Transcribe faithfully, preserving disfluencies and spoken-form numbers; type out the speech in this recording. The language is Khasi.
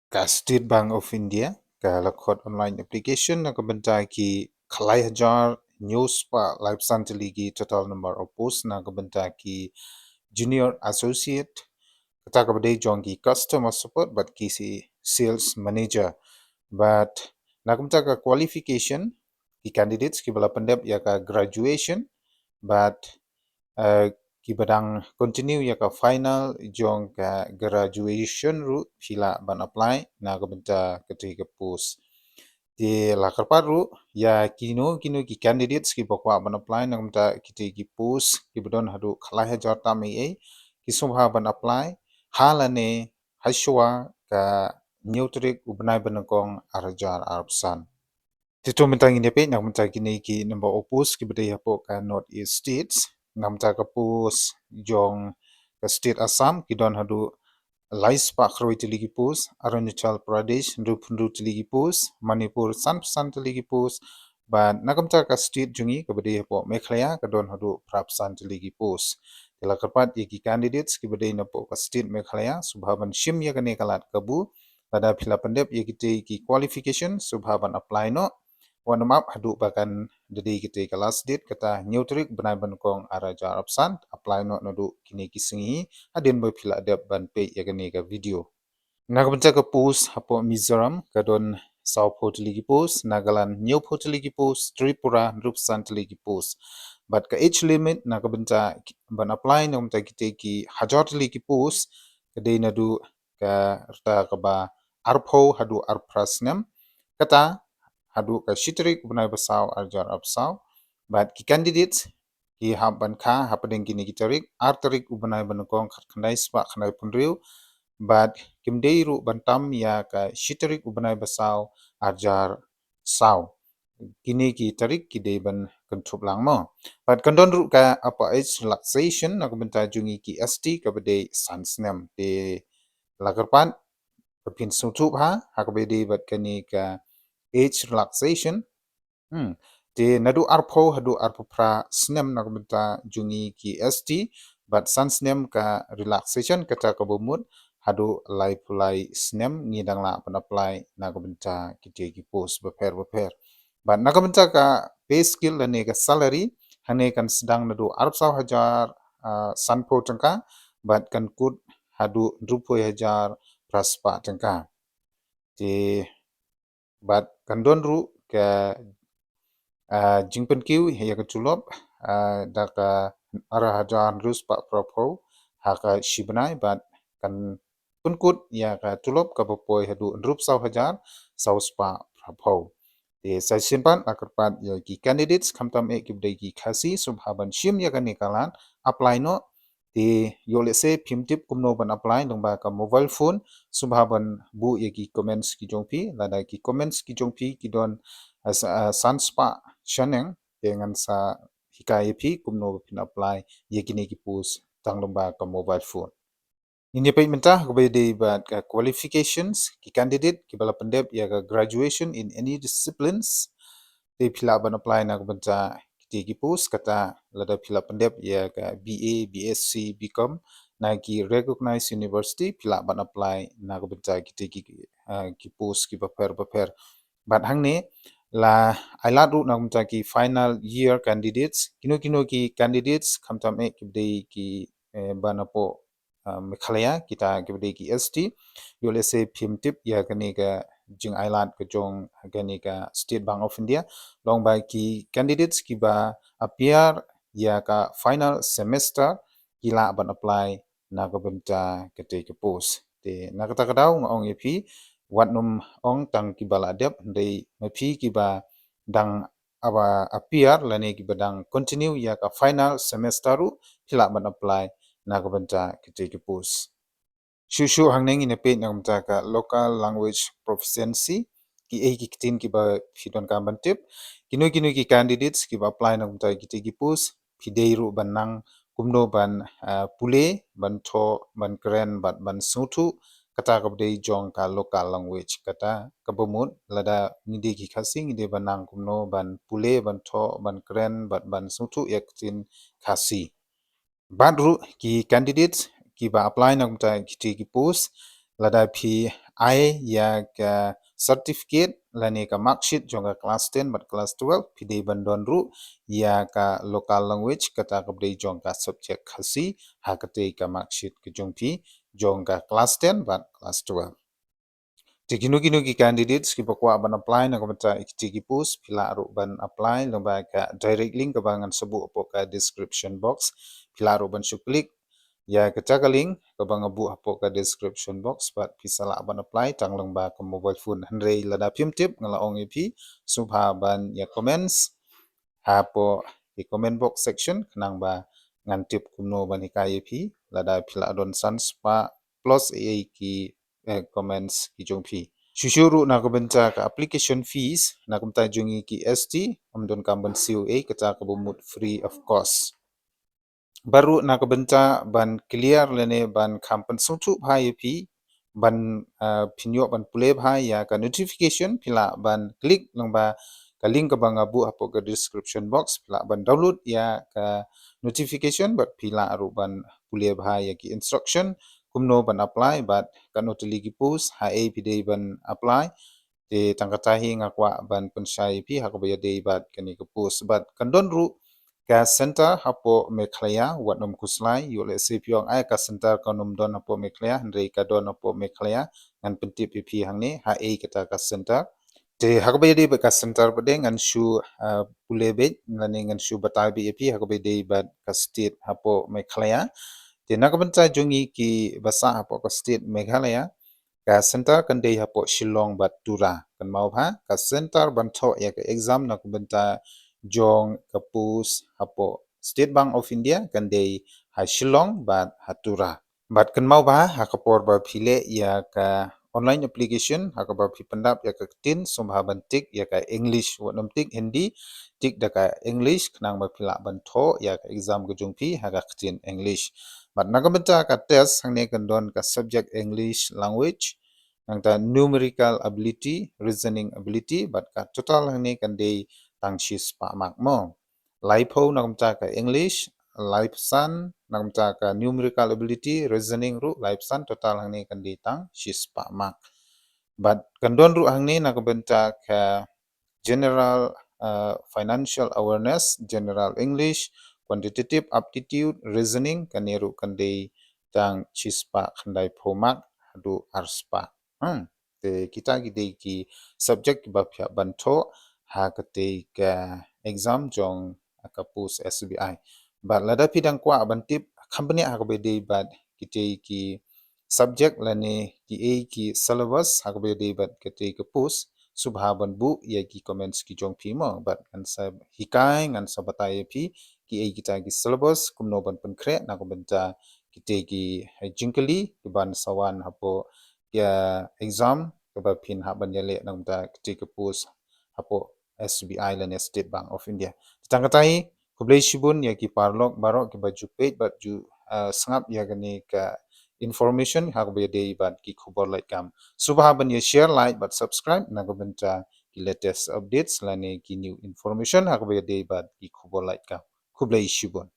Ka State Bank of India ka la khot online application na ka bynta ki khyndai hajar hynñiew spah laiphew san tylli ki total number of post na ka bynta ki junior associate, kata kaba dei jong ki customer support bad ki sales manager. Bad na ka bynta ka qualification, ki candidates kiba la pyndep ïa ka graduation bad kiba dang continue ïa ka final jong ka graduation ruh phi lah ban apply na ka bynta kata ka post. Te la kyrpad ruh ïa kino kino ki candidates kiba kwah ban apply na ka bynta kata ki post kiba don haduh khyndai hajar tam ei ei, ki sngewbha ban apply ha lane ha shuwa ka hynñiew tarik u bnai ba nyngkong ar hajar arphew san. Te to mynta ngin ïa peit na ka bynta kine ki number of post kiba dei hapoh ka North East States. Na ka bynta ka post jong ka State Assam ki don haduh lai spah khatwei tylli ki post, Arunachal Pradesh hynriewphew hynriew tylli ki post, Manipur sanphew san tylli ki post, bad na ka bynta ka state jong ngi kaba dei hapoh Meghalaya ka don haduh phraphew san tylli ki post. Te la kyrpad ïa ki candidates kiba dei napoh ka state Meghalaya sngewbha ban shim ïa kane ka lad kabu, lada phi la pyndep ïa kite ki qualification sngewbha ban apply noh. Wat nym ap haduh ba kan da dei kata ka last date, kata hynñiew tarik bnai ba nyngkong ar hajar arphew san, apply noh naduh kine ki sngi hadien ba phi la dep ban peit ïa kane ka video. Na ka bynta ka post hapoh Mizoram ka don sawphew tylli ki post, Nagaland hynñiewphew tylli ki post, Tripura hynriewphew san tylli ki post. Bad ka age limit na ka bynta ban apply na ka bynta kite ki hajar tylli ki post ka dei naduh ka rta kaba arphew haduh arphew phra snem, kata haduh ka shi tarik u bnai ba saw ar hajar arphew saw. Bad ki candidates ki hap ban kha hapdeng kine ki tarik, ar tarik u bnai ba nyngkong khatkhyndai spah khyndaiphew hynriew, bad kim dei ruh ban tam ïa ka shi tarik u bnai ba saw ar hajar saw. Kine ki tarik ki dei ban kynthup lang mo. Bad kan don ruh ka upper age relaxation na ka bynta jong ngi ki S T kaba dei san snem. Te la kyrpad ba phin sngewthuh ha kaba dei bad kane ka age relaxation. Hmm. Te naduh arphew haduh arphew phra snem na ka bynta jong ngi ki S T, bad san snem ka relaxation, kata kaba mut haduh laiphew lai snem ngi dang lah ban apply na ka bynta kite ki post bapher bapher. Bad na ka bynta ka pay scale lane ka salary, hangne kan sdang naduh arphew saw hajar, ah, sanphew tyngka, bad kan kut haduh hynriewphew hajar phra spah tyngka. Te bad kan don ruh ka, ah, jingpynkiew ïa ka tulop, ah, da ka ar hajar hynriew spah phraphew ha ka shi bnai, bad kan pynkut ïa ka tulop kaba poi haduh hynriewphew saw hajar saw spah phraphew. Te sa shisien pat la kyrpad ïa ki candidates khamtam eh kiba dei ki Khasi sngewbha ban shim ïa kane ka lad, apply noh. Te ïoh lehse phim tip kumno ban apply lyngba ka mobile phone, sngewbha ban buh ïa ki comments ki jong phi, lada ki comments ki jong phi ki don, ah, sa-, ah, san spah shaneng, te ngan sa hikai ïa phi kumno ba phin apply ïa kine ki post tang lyngba ka mobile phone. Ngin ïa peit mynta kaba dei bad ka qualifications, ki candidate kiba la pyndep ïa ka graduation in any disciplines, te phi lah ban apply na ka bynta kite ki post, kata lada phi la pyndep ïa ka B A, B Sc, B Com na ki recognized university, phi lah ban apply na ka bynta kite ki, ah, ki post kiba pher bapher. Bad hangne la ai lad ruh na ka bynta ki final year candidates, kino kino ki candidates khamtam eh kiba dei ki, eh, ba napoh, ah, Meghalaya, kita kiba dei ki S T. Ïoh lehse phim tip ïa kane ka jingai lad ka jong kane ka State Bank of India, long ba ki candidates kiba appear ïa ka final semester ki lah ban apply na ka bynta kata ka post. Te na kata ka daw nga ong ïa phi, wat nym ong tang kiba la dep, hynrei ma phi kiba dang aba appear lane kiba dang continue ïa ka final semester ruh phi lah ban apply na ka bynta kata ka post. Shuh shuh hangne ngin ïa peit na ka bynta ka local language proficiency, ki ei ki ktien kiba phi donkam ban tip. Kino kino ki candidates kiba apply na ka bynta kata ka post, phi dei ruh ban nang kumno ban, ah, pule, ban thoh, ban kren, bad ban sngewthuh kata kaba dei jong ka local language, kata kaba mut lada ngi dei ki Khasi ngi dei ban nang kumno ban pule, ban thoh, ban kren, bad ban sngewthuh ïa ka ktien Khasi. Bad ruh ki candidates kiba apply na ka bynta kata ka post, lada phi ai ïa ka certificate lane ka mark sheet jong ka class ten bad class twelve, phi dei ban don ruh ïa ka local language, kata ka dei jong ka subject Khasi, ha katei ka mark sheet ka jong phi jong ka class ten bad class twelve. Te kino kino ki candidates kiba kwah ban apply na ka bynta ïa kitei ki post, phi lah ruh ban apply lyngba ka direct link kaba ngan sa buh hapoh ka description box. Phi lah ruh ban shu click ïa kata ka link kaba nga buh hapoh ka description box bad phi sa lah ban apply tang lyngba ka mobile phone. Hynrei lada phim tip, nga la ong ïa phi, sngewbha ban ïa comments hapoh ki comment box section, khnang ba ngan tip kumno ban hikai ïa phi lada phi lah don san spah plus ei ei ki, eh, comments ki jong phi. Shuh shuh ruh na ka bynta ka application fees, na ka bynta jong ngi ki S T, ym donkam ban siew ei, kata kaba mut free of cost. Bad ruh na ka bynta ban clear lane ban kham pynsngewthuh bha ïa phi, ban, ah, phin ïoh ban pule bha ïa ka notification, phi lah ban click lyngba ka link kaba nga buh hapoh ka description box, phi lah ban download ïa ka notification bad phi lah ruh ban pule bha ïa ki instruction kumno ban apply bad katno tylli ki post, ha ei phi dei ban apply. Te tang kata hi nga kwah ban pynshai ïa phi ha kaba ïadei bad kane ka post. Bad kan don ruh ka center hapoh Meghalaya, wat nym khuslai, ïoh lehse phi ong ai ka center kan nym don hapoh Meghalaya, hynrei ka don hapoh Meghalaya, ngan pyntip ïa phi hangne ha ei kata ka center. Te ha kaba ïadei bad ka center pat de ngan shu, ah, pule beit lane ngan shu batai beit ïa phi ha kaba ïadei bad ka state hapoh Meghalaya. Te na ka bynta jong ngi kiba sah hapoh ka state Meghalaya, ka center kan dei hapoh Shillong bad Tura. Kynmaw bha, ka center ban thoh ïa ka exam na ka bynta jong ka post hapoh State Bank of India kan dei ha Shillong bad ha Tura. Bad kynmaw bha, ha ka por ba phi leh ïa ka online application, ha kaba phi pyndap ïa ka ktien, sngewbha ban tick ïa ka English, wat nym tick Hindi, tick da ka English, khnang ba phi lah ban thoh ïa ka exam ka jong phi ha ka ktien English. Bad na ka bynta ka test, hangne kan don ka subject English language, nangta numerical ability, reasoning ability, bad ka total hangne kan dei tang shispah mark mo. Laiphew na ka bynta ka English, laiphew san na ka bynta ka numerical ability, reasoning ruh laiphew san, total hangne kan dei tang shispah mark. Bad kan don ruh hangne na ka bynta ka general, uh, financial awareness, general English, quantitative aptitude, reasoning, kane ruh kan dei tang shispah khyndaiphew mark haduh arspah. Hmm. Te kita ki dei ki subject kiba phi hap ban thoh ha katei ka exam jong ka post S B I. Bad lada phi dang kwah ban tip kham bniah ha kaba ïadei bad kitei ki subject lane kiei ki syllabus ha kaba ïadei bad kitei ki post, sngewbha ban buh ïa ki comments ki jong phi mo, bad ngan sa hikai, ngan sa batai ïa phi kiei kita ki syllabus, kumno ban pynkhreh na ka bynta kitei ki jingkylli kiban sa wan hapoh ïa exam kaba phin hap ban ïaleh na ka bynta kitei ki post hapoh S B I lane State Bank of India. Tang kata hi, khublei shibun ïa ki paralok baroh kiba ju peit bad ju, ah, sngap ïa kane ka information ha kaba ïadei bad ki khubor lait kam. Sngewbha ban ïa share, like bad subscribe na ka bynta ki latest updates lane ki new information ha kaba ïadei bad ki khubor lait kam. Khublei shibun.